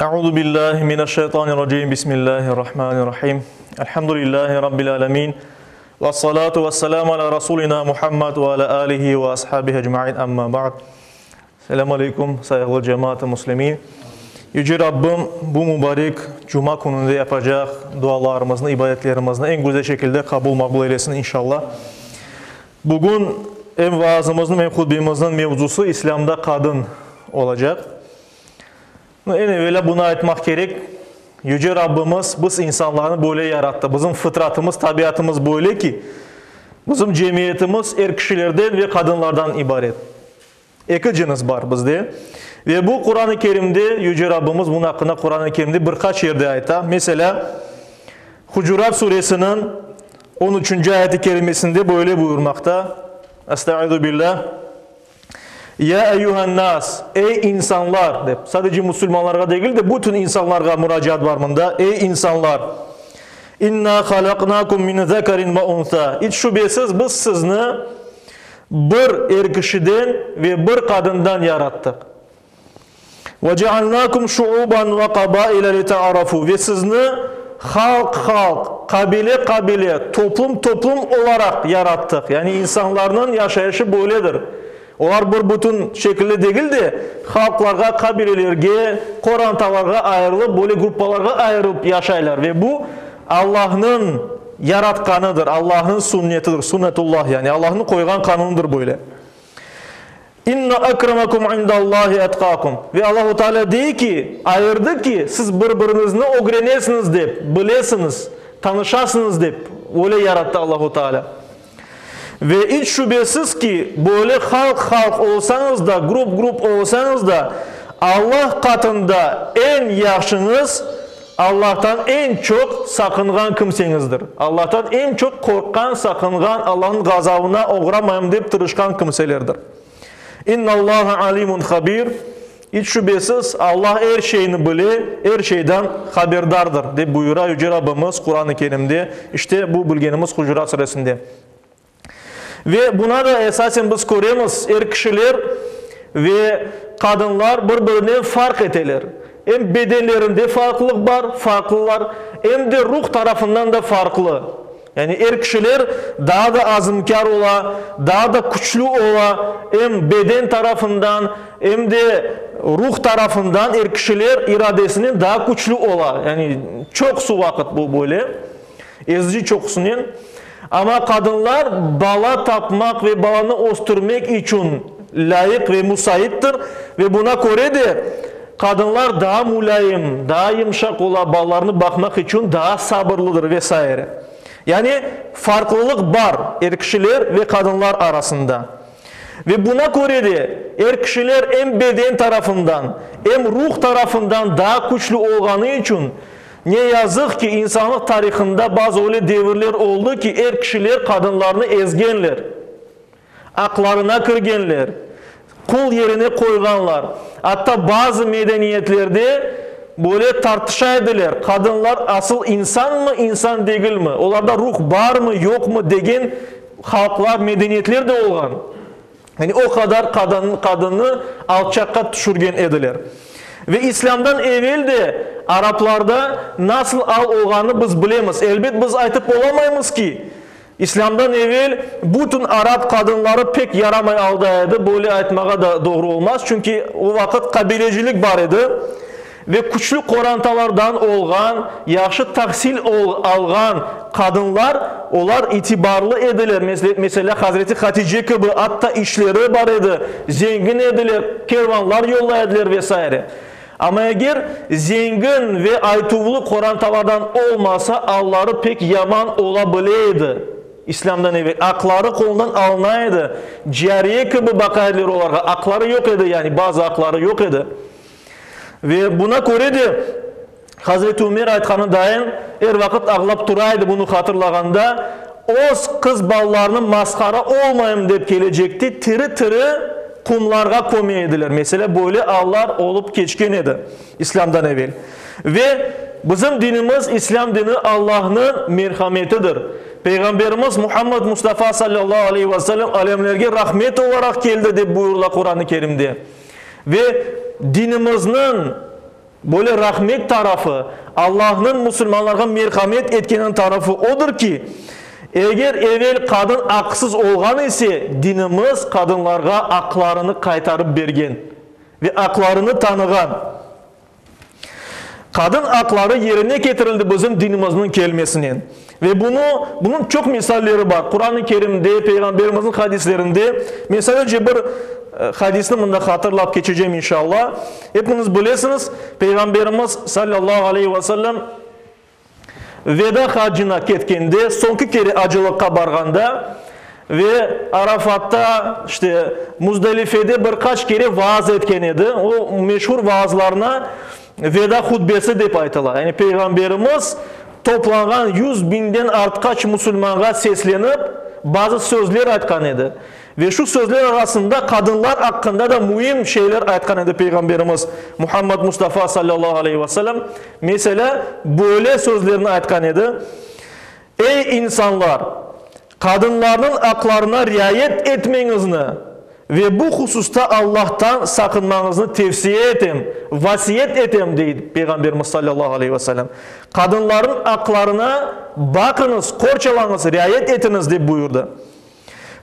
Euzu billahi mineşşeytanirracim. Bismillahirrahmanirrahim. Elhamdülillahi rabbil alamin. Ve salatu ve selamu ala rasulina Muhammed ve ala alihi ve ashabihi ecmain. Amma ba'd. Selam aleykum, sayğılı cemaat-ı muslimin. Yüce Rabbim bu mübarek cuma kününde yapacaq dualarımıznı, ibadetlerimizni eñ güzel şekilde qabul maqbul eylesin inşallah. Bugün em vaazımıznıñ, em hutbemizniñ mevzusı İslâmda qadın olacaq. Eñ evelâ bunı aytmaq kerek, Yüce Rabbimiz biz insanlarnı böyle yarattı, bizim fıtratımız, tabiatımız böyle ki, bizim cemiyetimiz er kişilerden ve qadınlardan ibaret. Eki cınıs bar bizde. Ve bu Quran-ı Kerimde, Yüce Rabbimiz bunıñ aqqında Quran-ı Kerimde bir qaç yerde ayta. Meselâ, Hucurat suresiniñ on üçünci ayet-i kerimesinde böyle buyurmaqta, Estaizu billâh, Ya eyyühen-nâs, ey insanlar, dep, sadece musulmanlarğa degil de, bütün insanlarğa muracaat bar mında, ey insanlar, İnnâ halaqnâkum min zekerin ve unsâ, iç şübesiz biz sizni bir er kişiden ve bir qadından yarattıq. Ve cealnâkum şuuban ve qabaile lite'arafu, ve sizni halq-halq, qabile-qabile, toplum-toplum olaraq yarattıq. Yani insanlarnıñ yaşayışı böyledir. Olar bir bütün şekilde degil de, halqlarğa, qabilelerge, qorantalarğa ayırılıp, böyle gruppalarğa ayırılıp yaşaylar. Ve bu Allahnıñ yaratqanıdır, Allahnıñ sünnetidir, sünnetullah, yani Allahnıñ qoyğan qanunıdır böyle. İnna akramakum indallahi etqakum. Ve Allahu Teala dey ki, ayırdı ki, siz bir-biriñizni ögrenesiñiz dep, bilesiñiz, tanışasıñız dep, öyle yarattı Allahu Teala. Ve iç şübesiz ki, böyle halq-halq olsañız da, grup-grup olsañız da, Allah qatında eñ yahşıñız, Allahtan eñ çoq saqınğan kimseñizdir. Allahtan eñ çoq qorqqan, saqınğan, Allahnıñ ğazabına oğramayım dep tırışqan kimselerdir. İnnallaha alimun habir. İç şübesiz, Allah er şeyni bile, er şeyden haberdardır, dep buyura Yüce Rabbimiz Quran-ı Kerimde, işte bu bilgenimiz Hucurat suresinde. Ve buna da esasen biz köremiz, er kişiler ve qadınlar bir-birinen farq eteler. Em bedenlerinde farqlılıq bar, farqlılar, em de ruh tarafından da farqlı. Yani er kişiler daa da azmkâr ola, daa da küçlü ola, em beden tarafından, em de ruh tarafından er kişiler iradesinen daa küçlü ola. Yani çoqusı vaqıt bu böyle, ezici çoqusınen. Amma qadınlar bala tapmaq ve balanı östürmek içün lâyıq ve musaittir ve buna köre de qadınlar daa mulâyim, daa yımşaq ola, balalarını baqmaq içün daa sabırlıdır ve saire. Yani farqlılıq bar er kişiler ve qadınlar arasında. Ve buna köre de er kişiler em beden tarafından, em ruh tarafından daa küçlü olğanı içün, Ne yazıq ki, insanlıq tarihında bazı öyle devirler oldı ki, er kişiler qadınlarnı ezgenler, aqlarına kirgenler, qul yerine qoyğanlar. Atta bazı medeniyetlerde böyle tartışa ediler, qadınlar asıl insanmı, insan degilmi, olarda ruh barmı, yoqmı degen halqlar, medeniyetler de olğan. Yani o qadar qadınnı alçaqqa tüşürgen ediler. Ve İslâmdan evel de araplarda nasıl al olğanını biz bilemiz. Elbet, biz aytıp olamaymız ki, İslâmdan evel bütün arap qadınları pek yaramay alda edi, böyle aytmağa da doğru olmaz, çünki o vaqıt qabilecilik bar edi. Ve küçlü qorantalardan olğan, yahşı tahsil alğan qadınlar, olar itibarlı ediler. Meselâ, Hazreti Hatice kibi, atta işleri bar edi, zengin ediler, kervanlar yollay ediler ve saire. Amma eger zengin ve aytuvlı qorantalardan olmasa, alları pek yaman ola bile edi. İslâmdan evel aqları qolundan alına edi, cariye kibi baqa ediler olarğa, aqları yoq edi, yani bazı aqları yoq edi. Ve buna köre de, Hazreti Ümer aytqanı dayın, er vaqıt ağlap tura edi bunı hatırlağanda, öz qız balalarını masqara olmayım dep kelecekte tiri-tiri qumlarğa köme ediler. Meselâ, böyle allar olıp keçken edi İslâmdan evel. Ve bizim dinimiz, İslâm dini Allahnıñ merhametidir. Peyğamberimiz Muhammed Mustafa salâllahu aleyhi ve sellem alemlerge rahmet olaraq keldi, dep buyurıla Quran-ı Kerimde. Ve dinimizniñ. Böyle rahmet tarafı, Allahnıñ musulmanlarğa merhamet etkeniniñ tarafı odır ki, eger evel qadın aqsız olğan ise, dinimiz qadınlarğa aqlarını qaytarıp bergen ve aqlarını tanığan. Qadın aqları yerine ketirildi bizim dinimizniñ kelmesinen. Ve bunı, bunıñ çoq misalleri bar. Quran-ı Kerimde, Peyğamberimizniñ hadislerinde. Men sadece bir hadisni mında hatırlap keçecem inşallah. Epiñiz bilesiñiz, Peyğamberimiz sallallahu aleyhi ve sellem Veda hacına ketkende, soñki kere acılıqqa barğanda ve Arafatta, işte, Muzdelifede bir qaç kere vaaz etken edi. O meşhur vaazlarına Veda hutbesi dep aytıla. Yani Peyğamberimiz toplanğan 100 biñden artqaç musulmanğa seslenip, bazı sözler aytqan edi. Ve şu sözler arasında qadınlar aqqında da müim şeyler aytqan edi Peyğamberimiz Muhammad Mustafa sallallahu aleyhi ve sellem. Meselâ, böyle sözlerni aytqan edi, Ey, insanlar! Qadınlarnıñ aqlarına riayet etmeñizni ve bu hususta Allahtan saqınmañıznı tevsiye etem, vasiyet etem, dey Peyğamberimiz sallallahu aleyhi ve sellem. Qadınlarnıñ aqlarına baqıñız, qorçalañız, riayet etiñiz, dep buyurdı.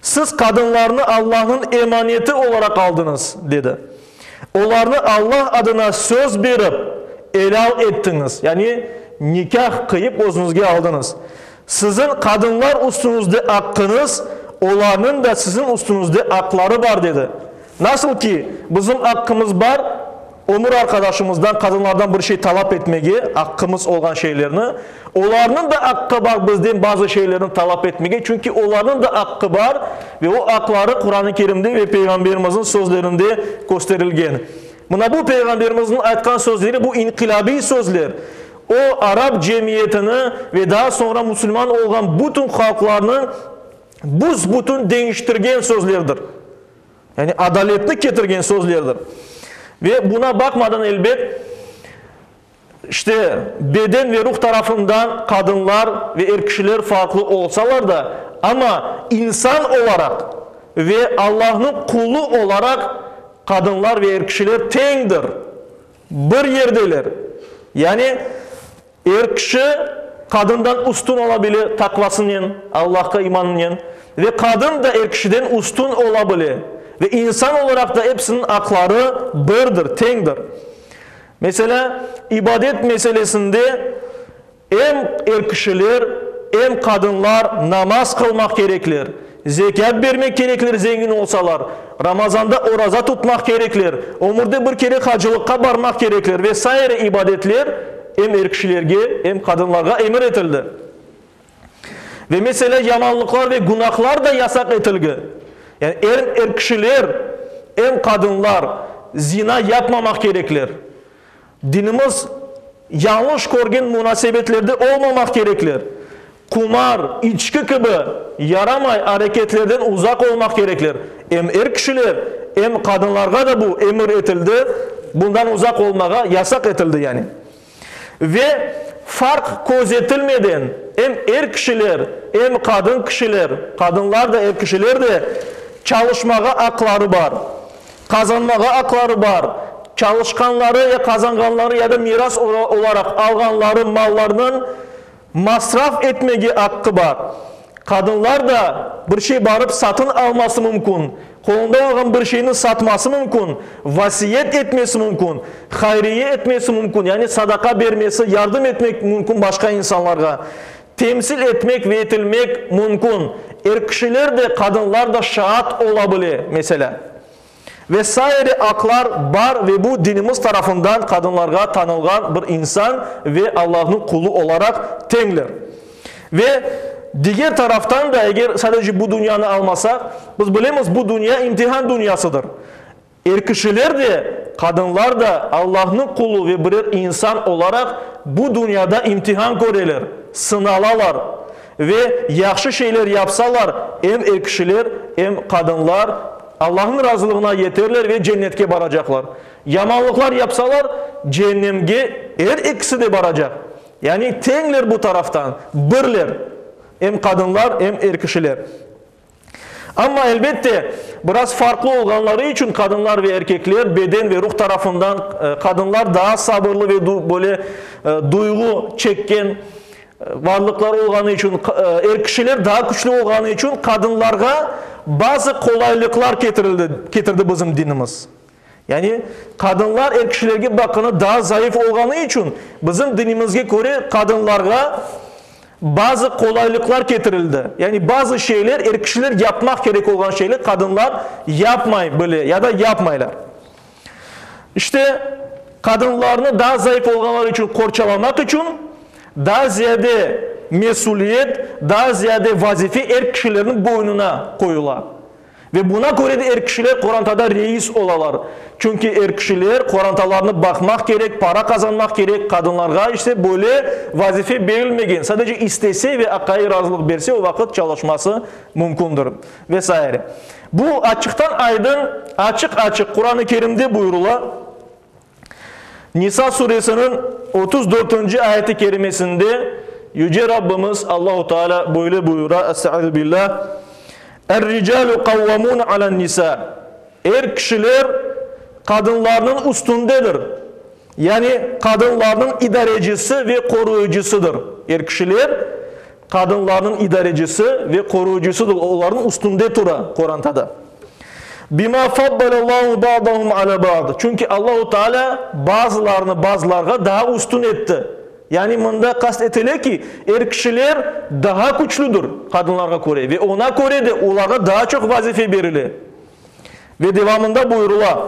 Siz qadınlarnı Allahnıñ emaneti olaraq aldıñız, dedi. Olarnı Allah adına söz berip, elâl ettiñiz, yani nikâh qıyıp özüñizge aldıñız. Siziñ qadınlar üstüñizde aqqıñız, olarnıñ da siziñ üstüñizde aqları bar, dedi. Nasıl ki, bizim aqqımız bar, ömür arqadaşımızdan, qadınlardan bir şey talap etmege, aqqımız olğan şeylerni, olarnıñ da aqqı bar bizden bazı şeylerni talap etmege, çünki olarnıñ da aqqı bar ve o aqları Quran-ı Kerimde ve Peyğamberimizniñ sözlerinde kösterilgen. Mına bu Peyğamberimizniñ aytqan sözleri, bu inqilâbiy sözler. O, arap cemiyetini ve daa soñra musulman olğan bütün halqlarnı büs-bütün deñiştirgen sözlerdir. Yani adaletni ketirgen sözlerdir. Ve buna baqmadan, elbet, işte, beden ve ruh tarafından qadınlar ve er kişiler farqlı olsalar da, amma insan olaraq ve Allahnıñ qulu olaraq qadınlar ve er kişiler teñdir, bir yerdeler. Yani Er kişi qadından üstün ola bile taqvasınen, Allahqa imanınen, ve qadın da er kişiden üstün ola bile. Ve insan olaraq da episiniñ aqları birdir, teñdir. Meselâ, ibadet meselesinde em er kişiler, em qadınlar namaz qılmaq kerekler, zekât bermek kerekler zengin olsalar, Ramazanda oraza tutmaq kerekler, ömürde bir kere hacılıqqa barmaq kerekler ve saire ibadetler em er kişilerge, em qadınlarğa emir etildi. Ve meselâ, yamanlıqlar ve günahlar da yasaq etilgi. Yani em er kişiler, em qadınlar zina yapmamaq kerekler. Dinimiz yañlış körgen munasebetlerde olmamaq kerekler. Qumar, içki kibi yaramay areketlerden uzaq olmaq kerekler. Em er kişiler, em qadınlarğa da bu emir etildi, bundan uzaq olmağa yasaq etildi yani. Ve farq közetilmeden em er kişiler, em qadın kişiler, qadınlar da, er kişiler de çalışmağa aqları bar. Qazanmağa aqları bar. Çalışqanları ya qazanğanları ya da miras olaraq alğanları mallarnıñ masraf etmege aqqı bar. Qadınlar da bir şey barıp satın alması mümkün, qolunda olğan bir şeyni satması mümkün, vasiyet etmesi mümkün, hayriye etmesi mümkün, yani sadaqa bermesi, yardım etmek mümkün başqa insanlarğa. Temsil etmek ve etilmek mümkün. Er kişiler de, qadınlar da şaat ola bile, meselâ. Ve saire aqlar bar ve bu dinimiz tarafından qadınlarğa tanılğan bir insan ve Allahnıñ qulu olaraq teñler. Ve diger taraftan da, eger sadece bu dünyanı almasaq, biz bilemiz, bu dünya imtihan dünyasıdır. Er kişiler de, qadınlar da Allahnıñ qulu ve birer insan olaraq bu dünyada imtihan köreler, sınalalar ve yahşı şeyler yapsalar, em er kişiler, em qadınlar Allahnıñ razılığına yeterler ve cennetke baracaqlar. Yamanlıqlar yapsalar, ceennemge er ekisi de baracaq. Yani teñler bu taraftan, birler, em qadınlar, em er kişiler. Amma, elbette, Biraz farqlı olğanları içün qadınlar ve erkekler beden ve ruh tarafından qadınlar daa sabırlı ve böyle duyğu çekken varlıqlar olğanı içün, er kişiler daa küçlü olğanı içün qadınlarğa bazı qolaylıqlar ketirildi, ketirdi bizim dinimiz. Yani qadınlar er kişilerge baqqanda daa zayıf olğanı içün bizim dinimizge köre qadınlarğa bazı qolaylıqlar ketirildi. Yani bazı şeyler er kişiler yapmaq kerek olğan şeyler qadınlar yapmay bile ya da yapmaylar. İşte, qadınlarnı daa zayıf olğanları içün qorçalamaq içün daa ziyade mesüliyet, daa ziyade vazife er kişilerniñ boynuna qoyula. Ve buna köre de er kişiler qorantada reis olalar. Çünki er kişiler qorantalarını baqmaq kerek, para qazanmaq kerek, qadınlarğa ise böyle vazife berilmegen, sadece istese ve aqayı razılıq berse o vaqıt çalışması mümkündir ve saire. Bu açıqtan aydın, açıq-açıq Quran-ı Kerimde buyurıla. Nisa suresiniñ 34-nci ayeti kerimesinde Yüce Rabbimiz Allahu Teala böyle buyura, Estaizu billah, Er-ricalu kavvamun alen-nisa. Er kişiler qadınlarnıñ üstündedir. Yani qadınlarnıñ idarecisi ve qoruyıcısıdır. Er kişiler qadınlarnıñ idarecisi ve qoruyıcısıdır, olarnıñ üstünde tura qorantada. Bima faddalallahu ba'dahum ala ba'd. Çünki Allahu Teala bazılarını bazılarğa daa üstün etti. Yani mında qast etile ki, er kişiler daa küçlüdir qadınlarğa köre ve oña köre de olarğa daa çoq vazife berile. Ve devamında buyurıla.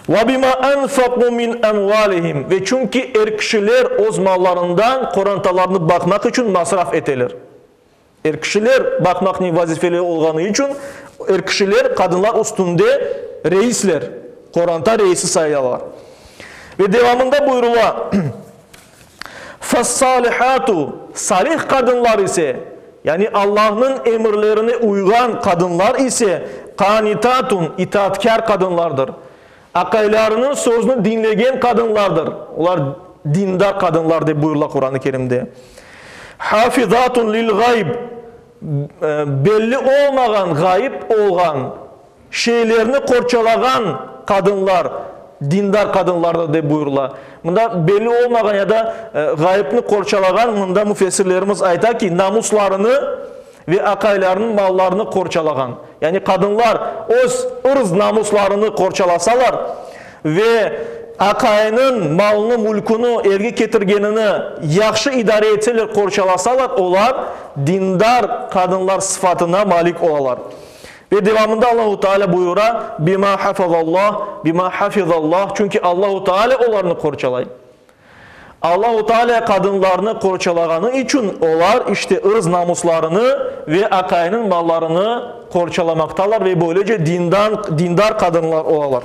Ve bima anfaqu min amvalihim, ve çünki er kişiler öz mallarından qorantalarını baqmaq içün masraf eteler. Er kişiler baqmaqnen vazifeli olğanı içün, er kişiler qadınlar üstünde reisler, qoranta reisi sayılalar. Ve devamında buyurıla, Fes-salihatu, salih qadınlar ise, yani Allahnıñ emirlerine uyğan qadınlar ise, qanitatun, itaatkâr qadınlardır. Aqaylarınıñ sözüni diñlegen qadınlardır. Olar dindar qadınlar dep buyurıla Quran-ı Kerimde. Hafizatun lil-gayb, belli olmağan, ğayıp olğan şeylerni qorçalağan qadınlar, dindar qadınlardır dep buyurıla. Mında belli olmağan ya da ğayıpnı qorçalağan, mında müfessirlerimiz ayta ki, namuslarını ve aqaylarınıñ mallarını qorçalağan. Yani qadınlar öz ırz-namuslarını qorçalasalar ve aqayınıñ malını, mülküni evge ketirgenini yahşı idare etseler, qorçalasalar, olar dindar qadınlar sıfatına malik olalar. Ve devamında Allahu Teala buyura, Bima hafazallah, bima hafizallah, çünki Allahu Teala olarnı qorçalay. Allahu Teala qadınlarnı qorçalağanı içün olar işte ırz-namuslarını ve aqayınıñ mallarını qorçalamaqtalar ve böylece dindan, dindar qadınlar olalar.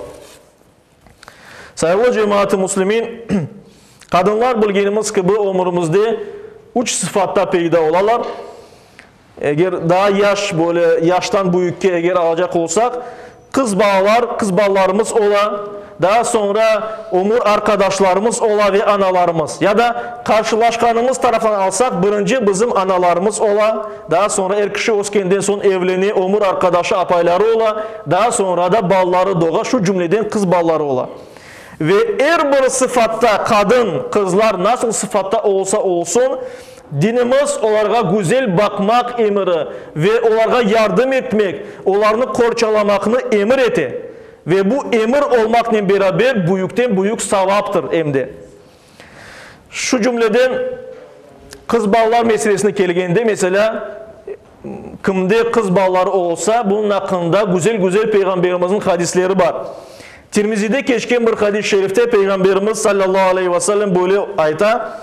Sayğılı cemaat-ı müslimin, qadınlar bilgenimiz kibi ömürimizde üç sıfatta peyda olalar. Eger daa yaş, böyle yaştan büyükke eger alacaq olsaq, qız balalar, qız balalarımız ola, daa soñra ömür arqadaşlarımız ola ve analarımız. Ya da qarşılaşqanımız taraftan alsaq, birinci bizim analarımız ola, daa soñra er kişi öskenden soñ evlene, ömür arqadaşı, apayları ola, daa soñra da balaları doğa, şu cümleden qız balaları ola. Ve er bir sıfatta qadın, qızlar nasıl sıfatta olsa olsun, Dinimiz olarğa güzel baqmaq emiri ve olarğa yardım etmek, olarnı qorçalamaqnı emir ete. Ve bu emir olmaqnen beraber büyükten-büyük savaptır em de. Şu cümleden, qız balalar meselesine kelgende, meselâ, kimde qız balaları olsa, bunıñ aqqında güzel-güzel Peyğamberimizniñ hadisleri bar. Tirmizide keçken bir hadis-i şerifte Peyğamberimiz salâllahu aleyhi ve sellem böyle ayta,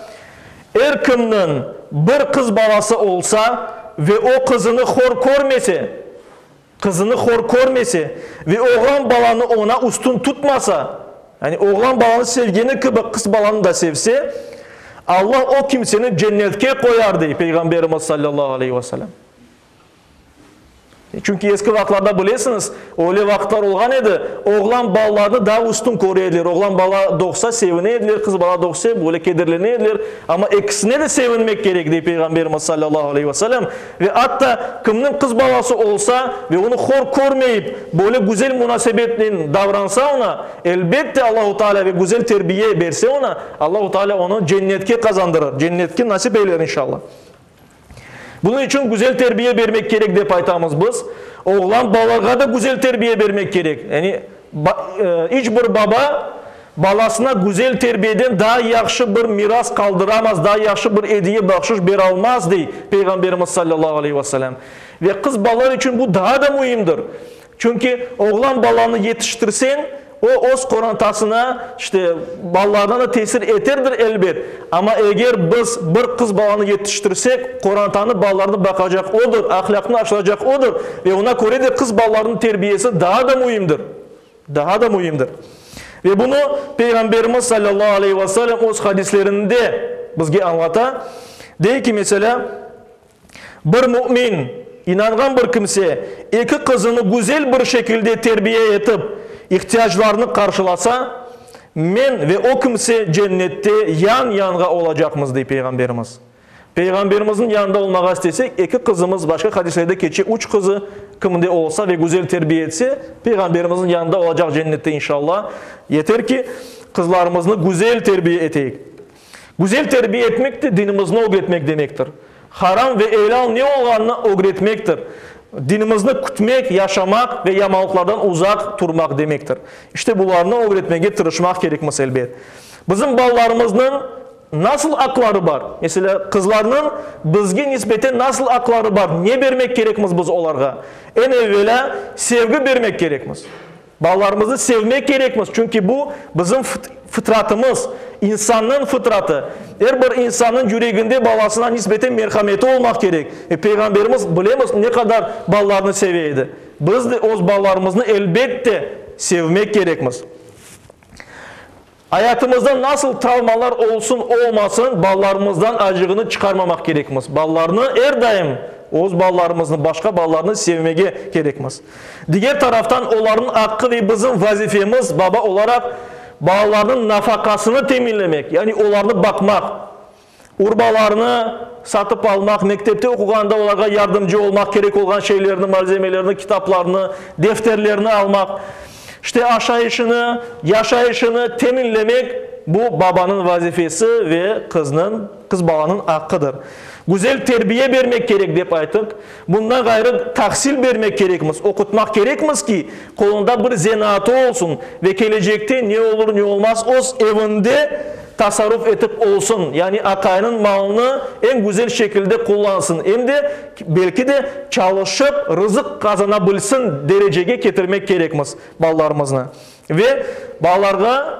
Er kimniñ bir qız balası olsa ve o qızını hor körmese, qızını hor körmese ve oğlan balanı oña üstün tutmasa, yani oğlan balanı sevgeni kibi qız balanı da sevse, Alla o kimseni cennetke qoyar, dey Peyğamberimiz sallallahu aleyhi ve sellem. Çünki eski vaqıtlarda bilesiñiz, öyle vaqıtlar olğan edi, oğlan balalarnı daa üstün köre ediler. Oğlan bala doğsa sevine ediler, qız bala doğsa böyle kederlene ediler. Amma ekisine de sevinmek kerek, dey Peyğamberimiz salâllahu aleyhi ve selem. Ve atta kimniñ qız balası olsa ve onı hor körmeyip, böyle güzel munasebetnen davransa oña, elbette Allahu Teala ve güzel terbiye berse oña, Allahu Teala onı cennetke qazandırır, cennetke nasip eyler inşallah. Bunıñ içün güzel terbiye bermek kerek dep aytamız biz. Oğlan balağa da güzel terbiye bermek kerek. Yani iç bir baba balasına güzel terbiyeden daa yahşı bir miras qaldıramaz, daa yahşı bir ediye, bahşış beralmaz, dey Peyğamberimiz sallallahu aleyhi ve sellem. Ve qız balalar içün bu daa da müimdir. Çünki oğlan balanı yetiştirseñ, o öz qorantasına, işte, balalarına da tesir eterdir, elbet. Amma eger biz bir qız balanı yetiştirsek, qorantanı, balalarnı baqacaq odır, ahlâqnı aşıracaq odır ve oña köre de qız balalarnıñ terbiyesi daa da müimdir. Daa da müimdir. Ve bunı Peyğamberimiz salâllahu aleyhi ve sellem öz hadislerinde bizge añlata. Dey ki, meselâ, Bir mümin, inanğan bir kimse, eki qızını güzel bir şekilde terbiye etip, ihtiyaclarını qarşılasa, men ve o kimse cennette yan-yanğa olacaqmız, dey Peyğamberimiz. Peyğamberimizniñ yanında olmağa istesek, eki qızımız, başqa hadislerde keçe, üç qızı kimde olsa ve güzel terbiye etse, Peyğamberimizniñ yanında olacaq cennette inşallah. Yeter ki, qızlarımıznı güzel terbiye eteyik. Güzel terbiye etmek de dinimizni ögretmek demektir. Haram ve elâl ne olğanını ögretmektir. Dinimizni kütmek, yaşamaq ve yamanlıqlardan uzaq turmaq demektir. İşte bularnı ögretmege tırışmaq kerekmiz elbet. Bizim balalarımıznıñ nasıl aqları bar? Meselâ, qızlarnıñ bizge nisbeten nasıl aqları bar? Ne bermek kerekmiz biz olarğa? Eñ evelâ, sevgi bermek kerekmiz. Balalarımıznı sevmek kerekmiz, çünki bu bizim fıtratımız, insannıñ fıtratı. Er bir insannıñ yüreginde balasına nisbeten merhameti olmaq kerek. Ve Peyğamberimiz, bilemiz, ne qadar balalarını seve edi. Biz de öz balalarımıznı, elbette, sevmek kerekmiz. Ayatımızda nasıl travmalar olsun olmasın, balalarımızdan acığını çıqarmamaq kerekmiz. Balalarnı er daim, öz balalarımıznı, başqa balalarnı sevmege kerekmiz. Diger taraftan, olarnıñ aqqı ve bizim vazifemiz, baba olaraq, balalarnıñ nafaqasını teminlemek, yani olarnı baqmaq, urbalarını satıp almaq, mektepte oquğanda olarğa yardımcı olmaq, kerek olğan şeylerni, malzemelerni, kitaplarnı, defterlerni almaq, işte aşayışını, yaşayışını teminlemek, bu babanıñ vazifesi ve qıznıñ, qız balanıñ aqqıdır. Güzel terbiye bermek kerek, dep ayttıq. Bundan ğayrı, tahsil bermek kerekmiz, oqutmaq kerekmiz ki, qolunda bir zenaatı olsun ve kelecekte ne olur, ne olmaz öz evinde tasarruf etip olsun, yani aqayınıñ malını eñ güzel şekilde qullansın, em de, belki de, çalışıp rızıq qazana bilsin derecege ketirmek kerekmiz balalarımıznı. Ve balalarğa,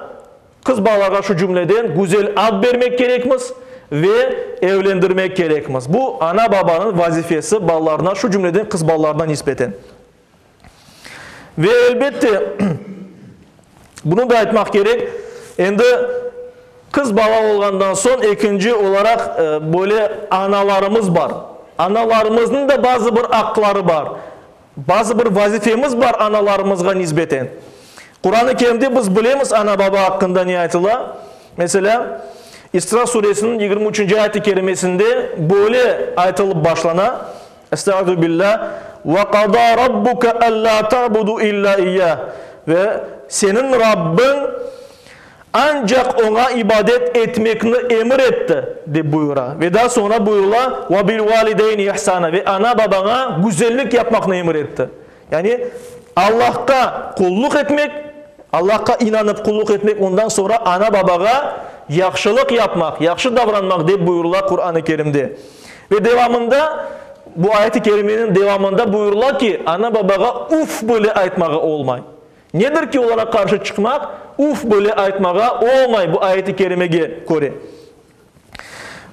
qız balalarğa şu cümleden, güzel ad bermek kerekmiz ve evlendirmek kerekmiz. Bu, ana-babanıñ vazifesi balalarına, şu cümleden qız balalarına nisbeten. Ve elbette, bunı da aytmaq kerek, endi qız bala olğandan soñ ekinci olaraq böyle analarımız bar. Analarımıznıñ da bazı bir aqları bar. Bazı bir vazifemiz bar analarımızğa nisbeten. Quran-ı Kerimde biz bilemiz ana-baba aqqında ne aytıla. Meselâ, İsra suresiniñ 23-nci ayet-i kerimesinde böyle aytılıp başlana, Estaizu billâh, Ve qadâ rabbuke ellâ ta'budu illâ iyyâh, Ve seniñ Rabbiñ ancaq Oña ibadet etmekni emir etti, dep buyura. Ve daa soñra buyurıla, Ve bil valideyni ihsâna, Ve ana-babaña güzellik yapmaqnı emir etti. Yani, Allahqa qulluq etmek, Allahqa inanıp qulluq etmek, ondan soñra ana-babağa yahşılıq yapmaq, yahşı davranmaq, dep buyurıla Quran-ı Kerimde. Ve devamında, bu ayet-i kerimeniñ devamında buyurıla ki, ana-babağa uf bile aytmağa olmay. Nedir ki, olarğa qarşı çıqmaq, uf bile aytmağa olmay bu ayet-i kerimege köre.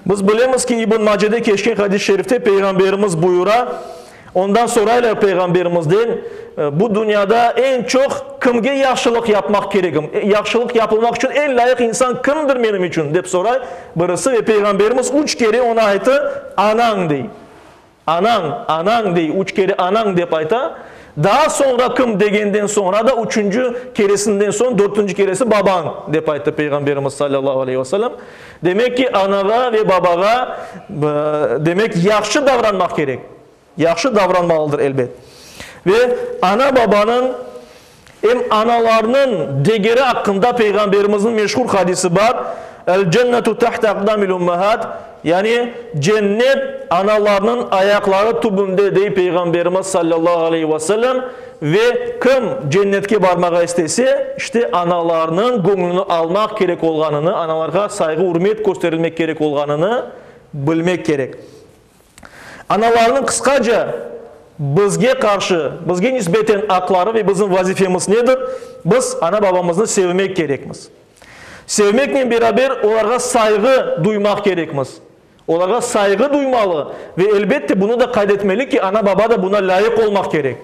Biz bilemiz ki, İbn Macede keçken hadis-i şerifte Peyğamberimiz buyura, ondan soraylar Peyğamberimizden, Bu dünyada eñ çoq kimge yahşılıq yapmaq keregim, yahşılıq yapılmaq içün eñ lâyıq insan kimdir menim içün, dep soray birisi ve Peyğamberimiz üç kere oña aytı, Anañ, dey. Anañ, anañ, dey, üç kere anañ dep ayta. Daa soñra kim degenden soñra da üçünci keresinden soñ dörtünci keresi babañ, dep ayttı Peyğamberimiz salâllahu aleyhi ve sellem. Demek ki, anağa ve babağa, demek, yahşı davranmaq kerek. Yahşı davranmalıdır, elbet. Ve ana-babanıñ, em analarnıñ degeri aqqında Peyğamberimizniñ meşhur hadisi bar, El-cennetu tahte aqdamil ummahat, yani cennet analarnıñ ayaqları tübünde, dey Peyğamberimiz sallallahu aleyhi ve sellem, ve kim cennetke barmağa istese, işte analarnıñ göñlüni almaq kerek olğanını, analarğa sayğı-ürmet kösterilmek kerek olğanını bilmek kerek. Analarnıñ qısqaca bizge qarşı, bizge nisbeten aqları ve bizim vazifemiz nedir? Biz ana-babamıznı sevmek kerekmiz. Sevmeknen beraber olarğa sayğı duymaq kerekmiz. Olarğa sayğı duymalı ve elbette bunı da qayd etmeli ki, ana-baba da buna lâyıq olmaq kerek.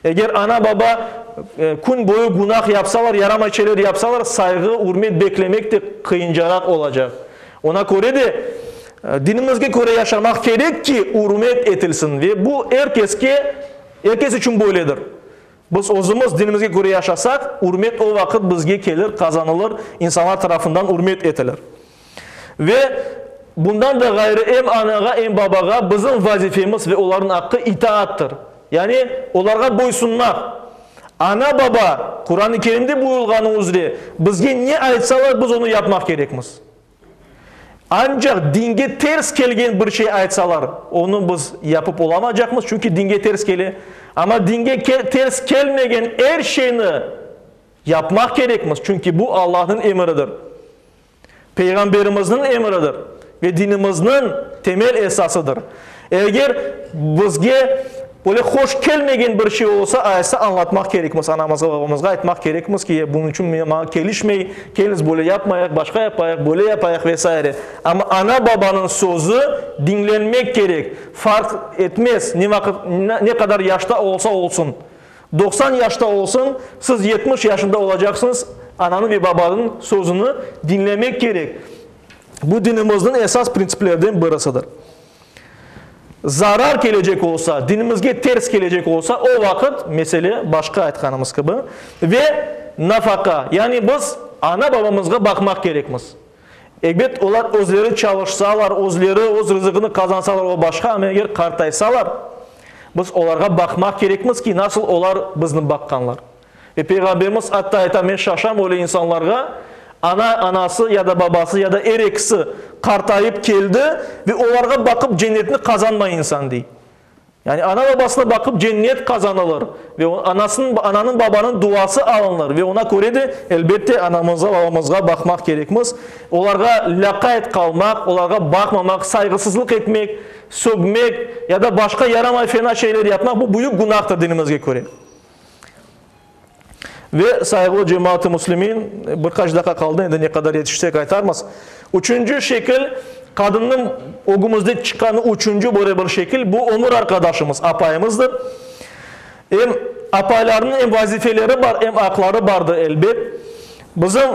Eger ana-baba kün boyu günah yapsalar, yaramay şeyler yapsalar, sayğı, ürmet beklemek de qıyıncaraq olacaq. Ona köre de, dinimizge köre yaşamaq kerek ki, ürmet etilsin ve bu er keske, er kes içün böyledir. Biz özümiz dinimizge köre yaşasaq, ürmet o vaqıt bizge kelir, qazanılır, insanlar tarafından ürmet etilir. Ve bundan da ğayrı em anağa, em babağa bizim vazifemiz ve olarnıñ aqqı itaattır. Yani olarğa boysunmaq. Ana-baba, Quran-ı Kerimde buyurılğanı üzre, bizge ne aytsalar, biz onı yapmaq kerekmiz. Ancaq dinge ters kelgen bir şey aytsalar, onı biz yapıp olamacaqmız, çünki dinge ters kele. Amma dinge ters kelmegen er şeyni yapmaq kerekmiz, çünki bu Allahnıñ emiridir. Peyğamberimizniñ emridir ve dinimizniñ temel esasıdır. Eger bizge böyle hoş kelmegen bir şey olsa, aysa añlatmaq kerekmiz, anamızğa, babamızğa aytmaq kerekmiz ki, bunıñ içün maña kelişmey, keliñiz böyle yapmayıq, başqa yapayıq, böyle yapayıq ve saire. Amma ana-babanıñ sözü diñlenmek kerek, farq etmez, ne vaqıt, ne qadar yaşta olsa olsun. 90 yaşta olsun, siz 70 yaşında olacaqsıñız, ananıñ ve babanıñ sözüni diñlemek kerek. Bu dinimizniñ esas printsiplerden birisidir. Zarar kelecek olsa, dinimizge ters kelecek olsa, o vaqıt mesele başqa aytqanımız kibi. Ve nafaqa, yani biz ana-babamızğa baqmaq kerekmiz. Ebet, olar özleri çalışsalar, özleri öz rızığını qazansalar, o başqa, amma eger qartaysalar, biz olarğa baqmaq kerekmiz ki, nasıl olar bizni baqqanlar. Ve Peyğamberimiz atta ayta, men şaşam öyle insanlarğa, ana, anası ya da babası ya da er ekisi qartayıp keldi ve olarğa baqıp cennetni qazanmay insan, dey. Yani ana-babasına baqıp cennet qazanılır ve anasınıñ, ananıñ, babanıñ duası alınır ve ona köre de, elbette, anamızğa, babamızğa baqmaq kerekmiz. Olarğa lâqayt qalmaq, olarğa baqmamaq, sayğısızlıq etmek, sögmek ya da başqa yaramay fena şeyler yapmaq, bu büyük günahtır dinimizge köre. Ve, sayğılı cemaat-ı müslimin, bir qaç daqqa qaldı, endi ne qadar yetişsek aytarmız. Üçünci şekil, qadınnıñ ögümizde çıqqanı üçünci böyle bir şekil, bu ömür arqadaşımız, apayımızdır. Em apaylarnıñ em vazifeleri bar, em aqları bardır, elbet. Bizim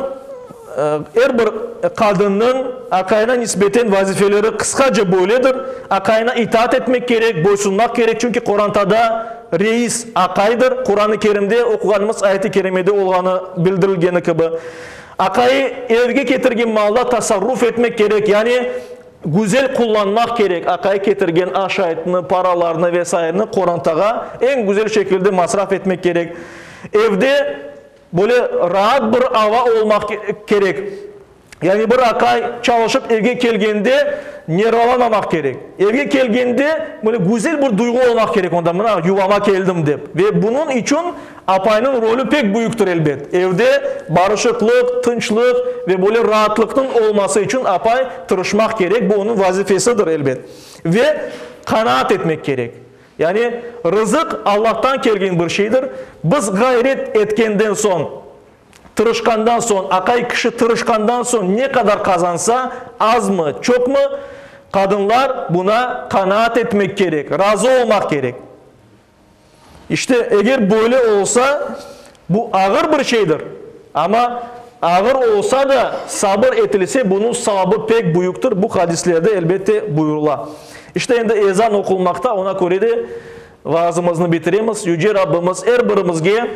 er bir qadınnıñ aqayına nisbeten vazifeleri qısqaca böyledir, aqayına itaat etmek kerek, boysunmaq kerek, çünki qorantada reis aqaydır, Quran-ı Kerimde oquğanımız ayet-i kerimede olğanı bildirilgeni kibi. Aqayı evge ketirgen malda tasarruf etmek kerek, yani güzel qullanmaq kerek, aqayı ketirgen aşaytnı, paralarnı ve saireni qorantağa eñ güzel şekilde masraf etmek kerek. Evde Böyle raat bir ava olmaq kerek. Yani bir aqay çalışıp evge kelgende nervalamamaq kerek. Evge kelgende böyle güzel bir duyğu olmaq kerek onda, mına yuvama keldim dep. Ve bunıñ içün apaynıñ rolü pek büyüktir elbet. Evde barışıqlıq, tınçlıq ve böyle raatlıqnıñ olması içün apay tırışmaq kerek, bu onıñ vazifesidir elbet. Ve qanaat etmek kerek. Yani rızıq Allahtan kelgen bir şeydir. Biz ğayret etkenden soñ, tırışqandan soñ, aqay kişi tırışqandan soñ ne qadar qazansa, azmı, çoqmı, qadınlar buna qanaat etmek kerek, razı olmaq kerek. İşte, eger böyle olsa, bu ağır bir şeydir, amma ağır olsa da, sabır etilse, bunıñ savabı pek büyüktir, bu hadislerde, elbette, buyurıla. İşte endi ezan oqulmaqta, oña köre de vaazımıznı bitiremiz. Yüce Rabbimiz er birimizge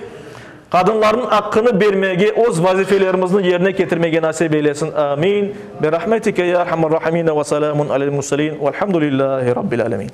qadınlarnıñ aqqını bermege, öz vazifelerimizni yerine ketirmege nasip eylesin. Amin. Bi rahmetike ya erhamer rahimin ve selamun alel murselin velhamdülillahi rabbil alemin.